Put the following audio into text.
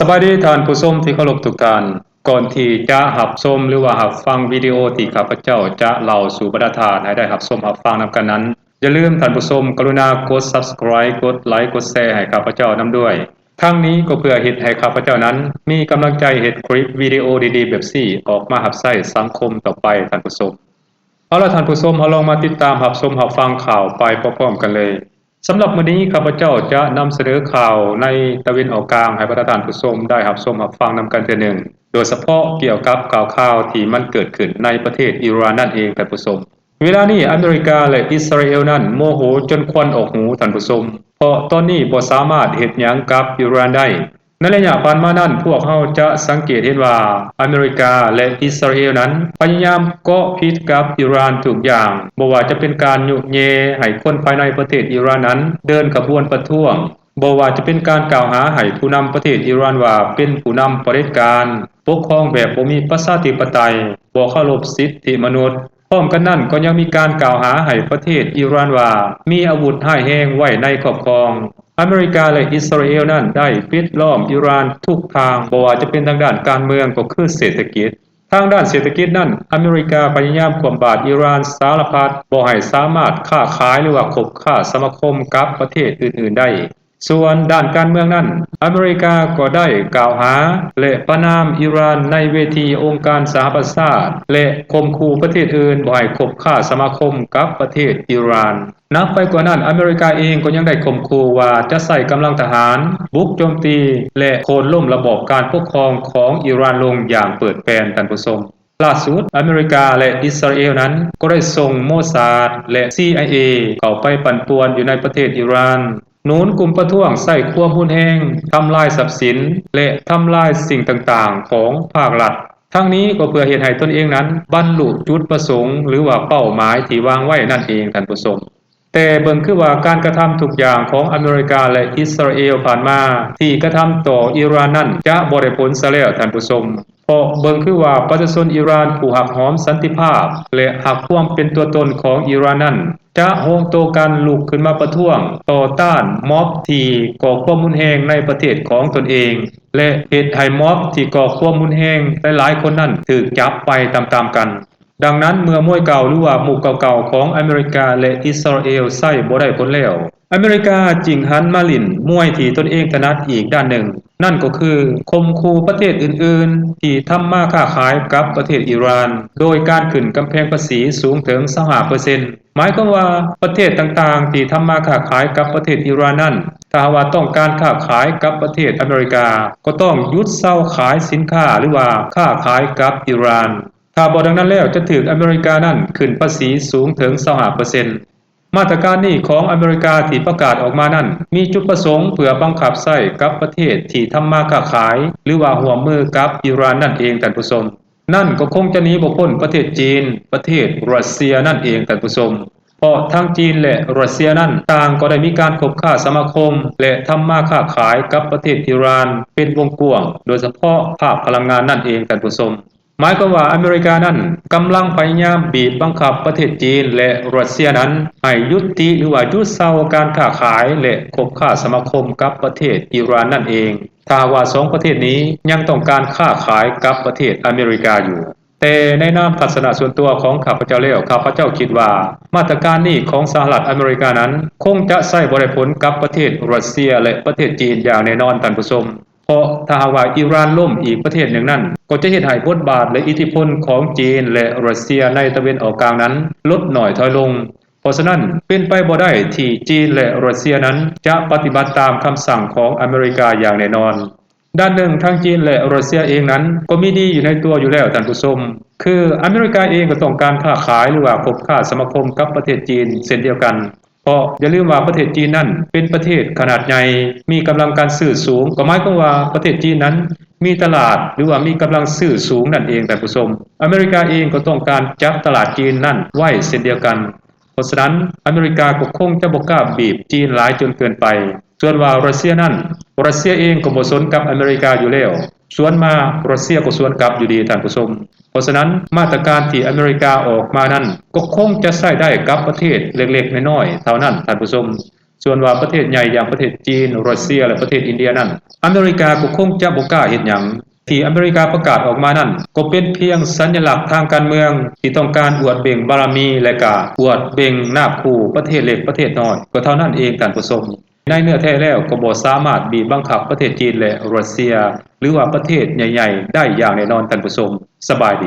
ສະບາຍດີທ່ານຜູ້ຊົມທີ່ເຄົາລົບທຸກທ່ານ. ກ່ອນທີ່ຈະຮັບຊົມ ຫຼືວ່າຮັບຟັງວິດີໂອທີ່ຂ້າພະເຈົ້າຈະເລົ່າສູ່ບັນດາທ່ານໃຫ້ໄດ້ຮັບຊົມຮັບຟັງນຳກັນນັ້ນ, ຢ່າລືມທ່ານຜູ້ຊົມກະລຸນາກົດ Subscribe ກົດໄລ ກົດແຊໃຫ້ຂ້າພະເຈົ້ານຳດ້ວຍ. ທັງນີ້ກໍເພື່ອເຮັດໃຫ້ຂ້າພະເຈົ້ານັ້ນມີກຳລັງໃຈເຮັດຄລິບວິດີໂອດີໆແບບນີ້ອອກມາຮັບໃຊ້ສັງຄົມຕໍ່ໄປທ່ານຜູ້ຊົມ. ເອົາລະທ່ານຜູ້ຊົມ, ເຮົາລອງມາຕິດຕາມຮັບຊົມຮັບຟັງຂ່າວໄປພ້ອມໆກັນເລີຍ. ສຳລັບມື້ນີ້ ຂ້າພະເຈົ້າຈະນຳສະເໜີຂ່າວໃນຕາເວັນອອກກາງໃຫ້ບັນດາທ່ານຜູ້ຊົມໄດ້ຮັບຊົມຮັບຟັງນຳກັນເທື່ອໜຶ່ງ, ໂດຍສະເພາະກ່ຽວກັບຂ່າວຄາວທີ່ມັນເກີດຂຶ້ນໃນປະເທດອີຣານນັ້ນເອງທ່ານຜູ້ຊົມ. ເວລານີ້ອາເມລິກາ ແລະ ອິດສະຣາເອວນັ້ນໂມໂຫຈົນຄວັນອອກຫູທ່ານຜູ້ຊົມ, ເພາະຕອນນີ້ບໍ່ສາມາດເຮັດຫຍັງກັບອີຣານໄດ້. ໃນໄລຍະຜ່ານມານັ້ນ ພວກເຮົາຈະສັງເກດເຫັນວ່າອາເມລິກາ ແລະ ອິດສະຣາເອວນັ້ນພະຍາຍາມເກາະຜິດກັບອີຣານທຸກຢ່າງ, ບໍ່ວ່າຈະເປັນການຍຸແຍ່ໃຫ້ຄົນພາຍໃນປະເທດອີຣານນັ້ນເດີນຂະບວນປະທ້ວງ, ບໍ່ວ່າຈະເປັນການກ່າວຫາໃຫ້ຜູ້ນຳປະເທດອີຣານວ່າເປັນຜູ້ນຳຜະເດັດການ, ປົກຄອງແບບບໍ່ມີປະຊາທິປະໄຕ, ບໍ່ເຄົາລົບສິດທິມະນຸດ. ພ້ອມກັນນັ້ນກໍຍັງມີການກ່າວຫາໃຫ້ປະເທດອີຣານວ່າມີອາວຸດຮ້າຍແຮງໄວ້ໃນຄອບຄອງ. ອາເມລິກາ ແລະ ອິດສະຣາເອວນັ້ນໄດ້ປິດລ້ອມອີຣານທຸກທາງ, ບໍ່ວ່າຈະເປັນທາງດ້ານການເມືອງກໍຄືເສດຖະກິດ. ທາງດ້ານເສດຖະກິດນັ້ນ, ອາເມລິກາພະຍາຍາມຄວ່ຳບາດອີຣານສາລະພັດ, ບໍ່ໃຫ້ສາມາດຄ້າຂາຍ ຫຼືວ່າຄົບຄ້າສະມາຄົມກັບປະເທດອື່ນໆໄດ້. ສ່ວນດ້ານການເມືອງນັ້ນ, ອາເມລິກາກໍໄດ້ກ່າວຫາ ແລະ ປະນາມອີຣານໃນເວທີອົງການສະຫະປະຊາຊາດ ແລະ ຂົ່ມຂູ່ປະເທດອື່ນບໍ່ໃຫ້ຄົບຄ້າສະມາຄົມກັບປະເທດອີຣານ. ໜັກໄປກວ່ານັ້ນ, ອາເມລິກາເອງກໍຍັງໄດ້ຂົ່ມຂູ່ວ່າຈະໃຊ້ກຳລັງທະຫານບຸກໂຈມຕີ ແລະ ໂຄ່ນລົ້ມລະບອບການປົກຄອງຂອງອີຣານລົງຢ່າງເປີດແປນ, ທ່ານຜູ້ຊົມ. ລ່າສຸດ, ອາເມລິກາ ແລະ ອິດສະຣາເອວນັ້ນກໍໄດ້ສົ່ງໂມຊາດ ແລະ ຊີໄອເອ ເຂົ້າໄປປັ່ນປ່ວນຢູ່ໃນປະເທດອີຣານ, ໜູນກຸ່ມປະທ້ວງໃຊ້ຄວາມຮຸນແຮງ, ທຳລາຍຊັບສິນ ແລະ ທຳລາຍສິ່ງຕ່າງໆຂອງພາກລັດ. ທັງນີ້ກໍເພື່ອເຮັດໃຫ້ຕົນເອງນັ້ນບັນລຸຈຸດປະສົງ ຫຼືວ່າເປົ້າໝາຍທີ່ວາງໄວ້ນັ້ນເອງ, ທ່ານຜູ້ຊົມ. ແຕ່ເບິ່ງຄືວ່າການກະທຳທຸກຢ່າງຂອງອາເມລິກາ ແລະ ອິດສະຣາເອວຜ່ານມາທີ່ກະທຳຕໍ່ອີຣານນັ້ນຈະບໍ່ໄດ້ຜົນຊະແລ້ວທ່ານຜູ້ຊົມ, ເພາະເບິ່ງຄືວ່າປະຊາຊົນອີຣານຜູ້ຮັກຫອມສັນຕິພາບ ແລະ ຮັກຄວາມເປັນຕົວຕົນຂອງອີຣານນັ້ນ ຈະໂຮມໂຕກັນລຸກຂຶ້ນມາປະທ້ວງຕໍ່ຕ້ານມັອບທີ່ກໍ່ຄວາມຮຸນແຮງໃນປະເທດຂອງຕົນເອງ ແລະ ເຮັດໃຫ້ມັອບທີ່ກໍ່ຄວາມຮຸນແຮງຫຼາຍໆຄົນນັ້ນຖືກຈັບໄປຕາມໆກັນ. ດັ່ງນັ້ນ, ເມື່ອມວຍເກົ່າ ຫຼືວ່າມຸກເກົ່າໆຂອງອາເມລິກາ ແລະ ອິດສະຣາເອວໃຊ້ບໍ່ໄດ້ຜົນແລ້ວ, ອາເມລິກາຈຶ່ງຫັນມາຫຼິ້ນມວຍທີ່ຕົນເອງຖະໜັດອີກດ້ານໜຶ່ງ, ນັ້ນກໍຄືຂົ່ມຂູ່ປະເທດອື່ນໆທີ່ທຳມາຄ້າຂາຍກັບປະເທດອີຣານ ໂດຍການຂຶ້ນກຳແພງພາສີສູງເຖິງຊາວຫ້າເປີເຊັນ. ໝາຍຄວາມວ່າປະເທດຕ່າງໆທີ່ທຳມາຄ້າຂາຍກັບປະເທດອີຣານນັ້ນ, ຖ້າຫາກວ່າຕ້ອງການຄ້າຂາຍກັບປະເທດອາເມລິກາ, ກໍຕ້ອງຢຸດເຊົາຂາຍສິນຄ້າ ຫຼືວ່າຄ້າຂາຍກັບອີຣານ. ຖ້າບໍ່ດັ່ງນັ້ນແລ້ວ ຈະຖືກອາເມລິການັ້ນຂຶ້ນພາສີສູງເຖິງຊາວຫ້າເປີເຊັນ. ມາດຕະການນີ້ຂອງອາເມລິກາທີ່ປະກາດອອກມານັ້ນ ມີຈຸດປະສົງເພື່ອບັງຄັບໃຊ້ກັບປະເທດທີ່ທຳມາຄ້າຂາຍ ຫຼືວ່າຮ່ວມມືກັບອີຣານນັ້ນເອງ, ທ່ານຜູ້ຊົມ. ນັ້ນກໍຄົງຈະໜີບໍ່ພົ້ນປະເທດຈີນ, ປະເທດຣັດເຊຍນັ້ນເອງ, ທ່ານຜູ້ຊົມ. ເພາະທັງຈີນ ແລະ ຣັດເຊຍນັ້ນ ຕ່າງກໍໄດ້ມີການຄົບຄ້າສະມາຄົມ ແລະ ທຳມາຄ້າຂາຍກັບປະເທດອີຣານເປັນວົງກວ້າງ, ໂດຍສະເພາະພາກພະລັງງານນັ້ນເອງ, ທ່ານຜູ້ຊົມ. ໝາຍຄວາມວ່າອາເມລິການັ້ນກຳລັງພະຍາຍາມບີບບັງຄັບປະເທດຈີນ ແລະ ຣັດເຊຍນັ້ນໃຫ້ຢຸດຕິ ຫຼືວ່າຢຸດເຊົາການຄ້າຂາຍ ແລະ ຄົບຄ້າສະມາຄົມກັບປະເທດອີຣານນັ້ນເອງ, ຖ້າຫາກວ່າສອງປະເທດນີ້ຍັງຕ້ອງການຄ້າຂາຍກັບປະເທດອາເມລິກາຢູ່. ແຕ່ໃນນາມທັດສະນະສ່ວນຕົວຂອງຂ້າພະເຈົ້າແລ້ວ, ຂ້າພະເຈົ້າຄິດວ່າມາດຕະການນີ້ຂອງສະຫະລັດອາເມລິການັ້ນ ຄົງຈະໃຊ້ບໍ່ໄດ້ຜົນກັບປະເທດຣັດເຊຍ ແລະ ປະເທດຈີນຢ່າງແນ່ນອນ, ທ່ານຜູ້ຊົມ. ເພາະຖ້າຫາກວ່າອີຣານລົ້ມອີກປະເທດໜຶ່ງນັ້ນ, ກໍຈະເຮັດໃຫ້ບົດບາດ ແລະ ອິດທິພົນຂອງຈີນ ແລະ ຣັດເຊຍໃນຕາເວັນອອກກາງນັ້ນລົດໜ້ອຍຖອຍລົງ. ເພາະສະນັ້ນ, ເປັນໄປບໍ່ໄດ້ທີ່ຈີນ ແລະ ຣັດເຊຍນັ້ນຈະປະຕິບັດຕາມຄຳສັ່ງຂອງອາເມລິກາຢ່າງແນ່ນອນ. ດ້ານໜຶ່ງ, ທັງຈີນ ແລະ ຣັດເຊຍເອງນັ້ນກໍມີດີຢູ່ໃນຕົວຢູ່ແລ້ວ, ທ່ານຜູ້ຊົມ, ຄືອາເມລິກາເອງກໍຕ້ອງການຄ້າຂາຍ ຫຼືວ່າຄົບຄ້າສະມາຄົມກັບປະເທດຈີນເຊັ່ນດຽວກັນ. ເພາະຢ່າລືມວ່າປະເທດຈີນນັ້ນເປັນປະເທດຂະໜາດໃຫຍ່, ມີກຳລັງການຊື້ສູງ, ກໍໝາຍຄວາມວ່າປະເທດຈີນນັ້ນມີຕະຫຼາດ ຫຼືວ່າມີກຳລັງຊື້ສູງນັ້ນເອງ, ທ່ານຜູ້ຊົມ. ອາເມລິກາເອງກໍຕ້ອງການຈັບຕະຫຼາດຈີນນັ້ນໄວ້ເຊັ່ນດຽວກັນ. ເພາະສະນັ້ນ, ອາເມລິກາກໍຄົງຈະບໍ່ກ້າບີບຈີນຫຼາຍຈົນເກີນໄປ. ສ່ວນວ່າຣັດເຊຍນັ້ນ, ຣັດເຊຍເອງກໍບໍ່ສົນກັບອາເມລິກາຢູ່ແລ້ວ. ສວນມາ, ຣັດເຊຍກໍສວນກັບຢູ່ດີ, ທ່ານຜູ້ຊົມ. ເພາະສະນັ້ນ, ມາດຕະການທີ່ອາເມລິກາອອກມານັ້ນ ກໍຄົງຈະໃຊ້ໄດ້ກັບປະເທດເລັກໆນ້ອຍໆເທົ່ານັ້ນ, ທ່ານຜູ້ຊົມ. ສ່ວນວ່າປະເທດໃຫຍ່ຢ່າງປະເທດຈີນ, ຣັດເຊຍ ແລະ ປະເທດອິນເດຍນັ້ນ, ອາເມລິກາກໍຄົງຈະບໍ່ກ້າເຮັດຫຍັງ. ທີ່ອາເມລິກາປະກາດອອກມານັ້ນ ກໍເປັນພຽງສັນຍະລັກທາງການເມືອງ ທີ່ຕ້ອງການອວດເບັງບາລະມີ ແລະ ກະອວດເບັງນາບຂູ່ປະເທດເລັກປະເທດນ້ອຍ ກໍເທົ່ານັ້ນເອງທ່ານຜູ້ຊົມ. ໃນເນື້ອແທ້ແລ້ວກໍບໍ່ສາມາດບີບບັງຄັບປະເທດຈີນ ແລະ ຣັດເຊຍ ຫຼືວ່າປະເທດໃຫຍ່ໆໄດ້ຢ່າງແນ່ນອນທ່ານຜູ້ຊົມ. ສະບາຍດີ.